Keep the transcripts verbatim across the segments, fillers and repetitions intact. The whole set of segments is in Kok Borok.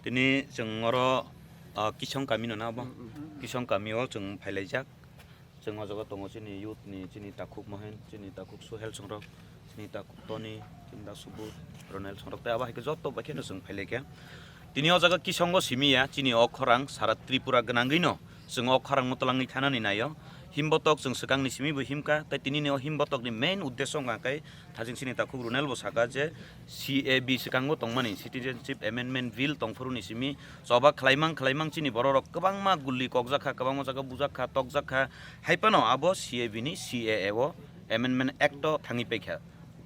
Tini chwng oro, ah, Kisong kami no na bo? Mm, mm, mm. Kisong kami o chwng phailaijak. Chwng o jaga tongo chini youth ni, chini takhuk Mohen, chini takhuk Suhel songrok, chini takhuk Toni, chini da Subud, Ronel songrok tei abo hai khe joto bai kheno chwng phailaikha. Tini o jaga Kisongo simi ya, chini o khorang sara Tripura gwnangwi no chwng o khorang no twlangwi thanani naio. Himbotok chwng swkangni simi bo himkha, tei tini ni o himbotok ni main uddesho wngkha khe Thajing sini takhuk Ronel bo saka je C A B swkango tongmani, Citizenship Amendment Bill tongphuru ni simi choba khlaimang khlaimang chini bororok kwbangma gulli kokjak kha, kwbangma jaga bujak kha, tokjak kha, hai phano abo C A B ni C A A o Amendment Act o thangwi paikha.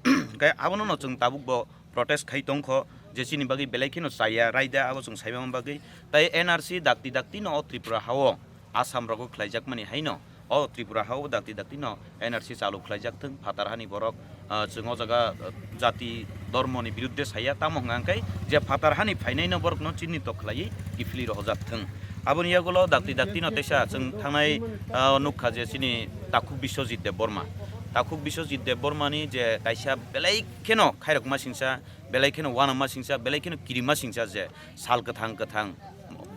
Hwnkhe abono no chwng tabuk bo protest khai tongkho je chini bagwi belai kheno chaya raida abo chwng saimama bagwi, tai N R C dakti dakti no o Tripura hao Assam rogo khlaijakmani haino o Tripura hao dakti dakti no N R C chalu khlaijak thung, phatar hani borok, ah, chwng o jaga, ah, jati dormo ni birudde saya, tamo hwnka hwnkhe je phatar hani phainai no borok no chinito khlaiwi kiphilwi rohojak thung. Aboni yagulo dakti dakti no teisa chwng thangnai, ah, nukha je chini takhuk Biswajit Debbarma, takhuk Biswajit Debbarma ni je kaisa belai kheno khairokma singsa, belai kheno uanama singsa, belai kheno kirima singsa je sal kwthang kwthang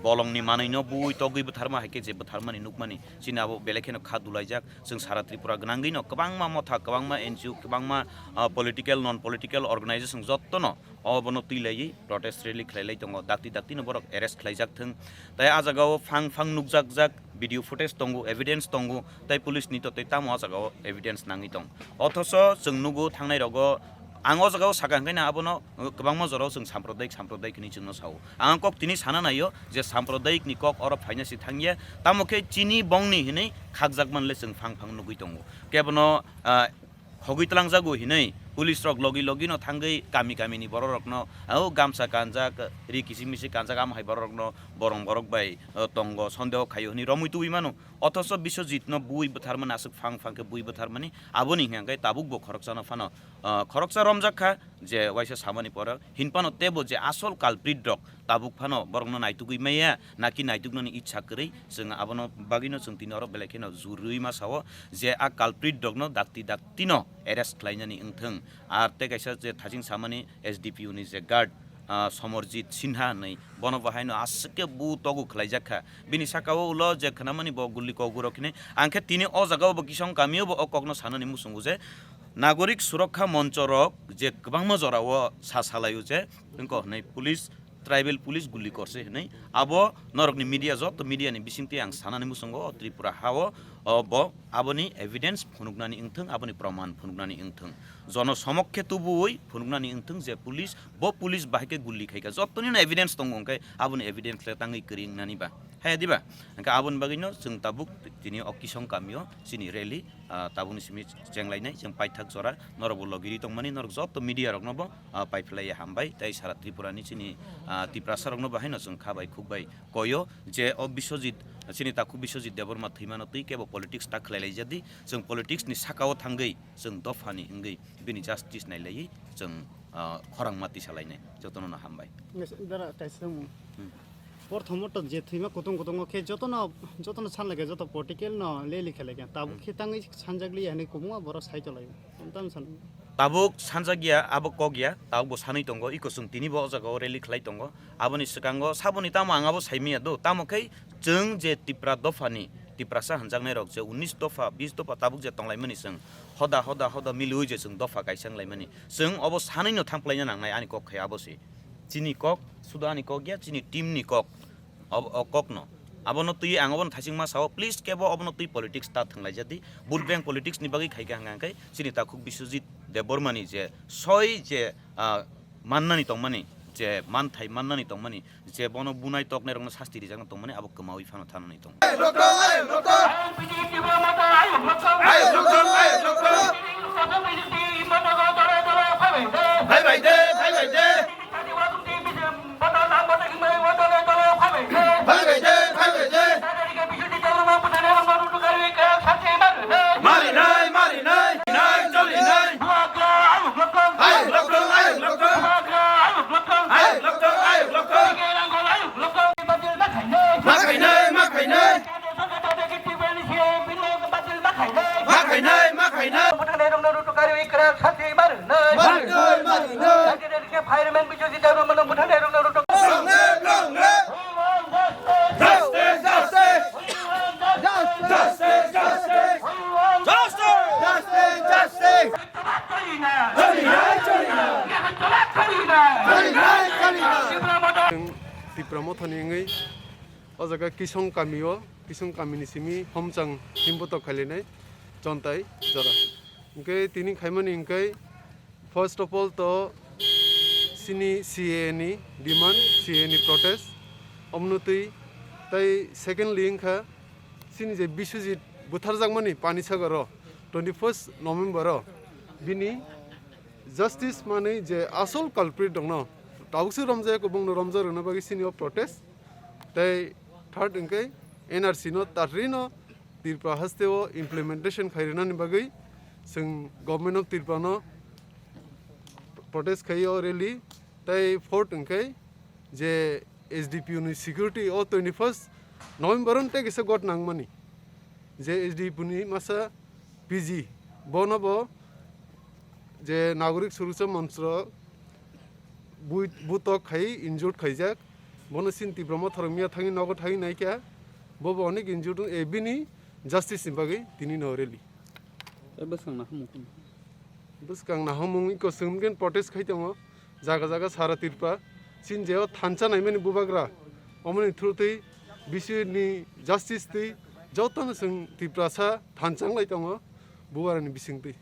bolongni manwino bui togwi bwtharma hai khe je bwtharmani nukmani chini abo belai kheno kha dulaijak. Chwng sara Tripura gwnangwi no kwbangma motha, kwbangma N G O, kwbangma, ah, political, non political organization jotto no obono twi laiwi protest rally khlai lai tongo, dakti dakti no borok arrest khlaijak thung. Tai ah jaga o phang phang nukjak jak video footage tongo, evidence tongo, tai police ni to tei tamo ah jaga o evidence nangwi tong. Othocho chwng nugo thangnai rogo, ang o jaga o saka hwnkhe na abono kwbangma jora o chwng sampradayik, sampradayik hinwi chwngno sao. Ang kok tini sana naio je sampradayik ni kok oro phaina si thangya, tamo khe chini bongni hinwi khakjak manle chwng phang phang nugwi tongo. Kebono, ah, khogwi tlangjago hinwi police rok logi logi no thangwi kami kami ni borok rokno, o gamsa kanjak, ri kiching miching kanjak, amo hai borok rokno borong borok bai, o, tongo, sondeho khaio hinwi romwi tubui mano. Othocho Biswajit no bui bwtharmani, aswk phang phang khe bui bwtharmani, aboni hwnkhe tabuk bo khoroksano phano, ah, khoroksa romjak kha je waisa samani pore hinphano teibo je asol culprit rok tabuk phano borokno naitugwi maya, naki naituknani ichha kwrwi, chwng abono bagwino chwng tini oro belai kheno jurwi ma sao je a culprit rokno dakti daktino arrest khlainani wngthung. Ar tei kaisa je thaching samani S D P O ni je guard, ah, Somorjit Sinha hinwi, bono bo haino aswk khe bu togu khlaijak kha. Bini saka o ulo je khnamani bo gulli kogurok hinwi. Ang khe tini o jaga o bo Kisong kami o bo o kokno sanani muchungo je Nagorik Surokkha Moncho rok je kwbangma jora o sa salai o je wngkha hinwi police, tribal police gulli korse hinwi. Abo norokni media, joto media ni bisingtwi ang sanani muchungo o Tripura ha o, o bo aboni evidence phunuknani wngthung, aboni proman phunuknani wngthung. Jono somokkhe tubui phunuknani wngthung je police, bo police bahai khe gulli khaikha. Jotoni no evidence tongo, hwnkhe aboni evidence le tangwi kwrwi wngnani ba? Hai diba? Hwnkhe aboni bagwino chwng tabuk tini o Kisong kami o chini rally, ah, tabukni simi chenglainai, chwng paithak jora norokbo logiri tongmani, norok joto media rokno bo, ah, paiphlaiya hambai, tei sara Tripura ni chini, ah, Tiprasa rokno bo haino chwng kha bai khuk bai koyo je o Biswajit, chini takhuk Biswajit Debbarma thwimano twi kebo politics ta khlai laijadi, chwng politics ni saka o thangwi chwng dophani wngwi bini justice nailaiwi chwng, ah, khorang ma tisa lainai. Jotono no hambai. Yes, dara kaisa mung. Hmm. Porthomo to je thwima kutung kutungo khe jotono, jotono san lage, joto political no leli khe lage. Tabuk Hmm. khe tangwi sanjak liya hinwi kubungma borok sai tolai. Tam san. Tabuk sanjak ya, abo kok ya, tabuk bo sanwi tongo. Iko chwng tini bo o jaga o rally khlai tongo. Aboni swkango saboni tamo ang abo saimiya do. Tamo khe chwng je Tipra dophani, Tiprasa hanjaknai rok je unis dopha, bis dopha tabuk je tonglaimani chwng hoda, hoda, hoda miliwi je chwng dopha kaisa wnglaimani. Chwng obo sanwi no thangplaina nangnai ani kok khai abo se. Chini kok, sudo ani kok ya, chini team ni kok. Ob-, o kok no. Abono twi ang obono thachingma sao, please kebo obono twi politics ta thwnglaijadi. Vote bank politics ni bagwi khaikha hwnka hwnkhe chini takhuk Biswajit Debbarmani je soi je, ah, mannani tongmani, je manthai mannani tongmani, je bono bunai toknai rokno sasti rijakna tongmani abo kwmawi phano thanani tongo. Marinai, marinai, nai, cholinai. Ayuk lokthong, ayuk lokthong. Ayuk lokthong, ayuk lokthong. Ma khainai, ma khainai. Ma khainai, ma khainai. Marinai, marinai. Fireman Biswajit Debbarma no bwtharnai rokno rwtwk. Tipra Mothani wngwi o jaga Kisong kamio, Kisong kamini simi Homchang himbotok khailainai chontai jora. Hwnkhe tini khaimani hwnkhe first of all to chini C A A ni demand, C A A ni protest, omno twi tai secondly wngkha chini je Biswajit butharjakmani Panisagaro twenty first November o bini justice manwi je asol culprit dongno tabukse romjak bongno romjak rwna bagwi chini o protest. Tei third hwnkhe N R C no tatrino Tripura haste o implementation khai rwnani bagwi chwng Government of Tripura no protest khai o rally. Tei fourth hwnkhe je S D P O ni security o twenty first November on tei kisa got nangmani je S D P O ni masa P G bono bo je Nagorik Suruksha Manch bui-, butok khai injured khaijak. Bono sin Tipra Motha rok miya thangwi nogo thangwi naikha. Bo bo onek injured wng, e, bini justice ni bagwi tini no rally. Tei bwskang nahamung khum. Bwskang nahamung iko swngmungkhe protest khai tongo. Jaga jaga sara Tripura. Sin je o thansa naimani bubagra. Omoni through twi bisi ni justice twi jotono swng Tiprasa thansa wng lai tongo. Bubagra ni bising twi.